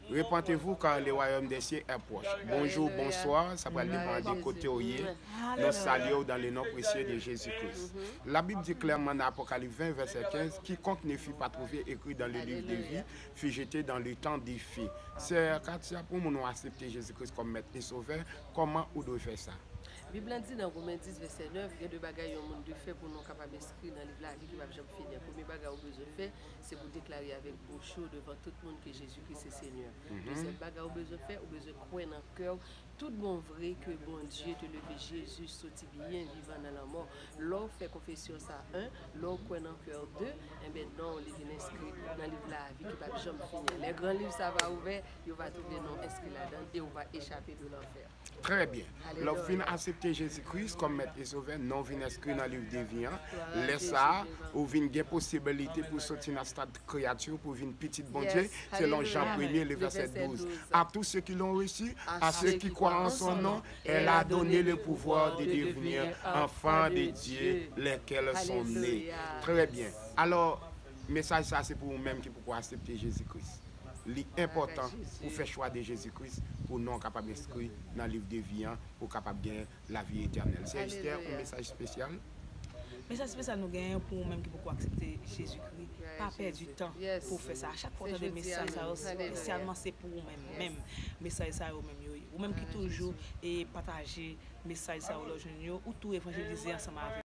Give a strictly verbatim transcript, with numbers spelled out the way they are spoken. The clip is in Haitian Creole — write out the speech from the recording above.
Repentez-vous, car le royaume des cieux est proche. Bonjou, bonswa, sa pral depann de kote w ye. Nou salye w dans le nom précieux de Jésus-Christ. La Bible dit clairement dans Apocalypse vingt, verset quinze, quiconque ne fut pas trouvé écrit dans le livre de vie fut jeté dans le temps de feu. Sè Katia, pou moun ou aksepte Jezi Kris kòm Mèt e Sovè, kòman ou dwe fè sa? Bib la di nan Women dis vèsè nèf, gen de bagay yon moun dwe fè pou non kapab enskri nan liv lavi ki p ap janm fini an. Premye bagay ou bezwen fè, se pou deklare avèk bouch ou devan tout moun ke Jezi Kris se Senyè. Dezyèm bagay ou bezwen fè, ou bezwen kwè nan kè w tout bon vre ke Bondye te leve Jezi soti byen vivan nan lanmò. Lè w fè konfesyon sa, en, lè w kwè nan kè w, de, enben non w li vin enskri nan liv lavi ki p ap janm fini an. Lè gran liv sa va ouvè, yo va twouve non enskri ladan l e w va echape de lanfè. Trè byen. Lè w fin aksepte Jezi Kris kòm Mèt e Sovè, non w vin enskri nan liv de vi an. Lè sa a, ou vin gen posibilite pou soti nan stad kreyati pou vin pitit Bondye, selon Jan premye, le vèsè douz. À tous ceux qui l'ont reçu, à ceux qui croient en son nom, elle a donné le pouvoir de devenir enfants de Dieu, lesquels sont nés. Trè byen. Alò, mesaj sa se pou ou menm ki poko aksepte Jezi Kris. Li enpòtan pou fè chwa de Jezi Kris pou non w kapab enskri nan liv de vi an, pou w kapab gen lavi etènèl. Sè Esther, yon mesaj espesyal? Mesaj espesyal nou genyen pou ou menm ki poko aksepte Jezi Kri, pa pèdi tan pou w fè sa. A chak fwa w tande mesaj sa yo, espesyalman se pou ou menm, menm. Mesaj sa yo menm yo ye. Ou menm ki toujou e pataje mesaj sa yo lè w jwenn yo, ou tou evanjelize ansanm avèk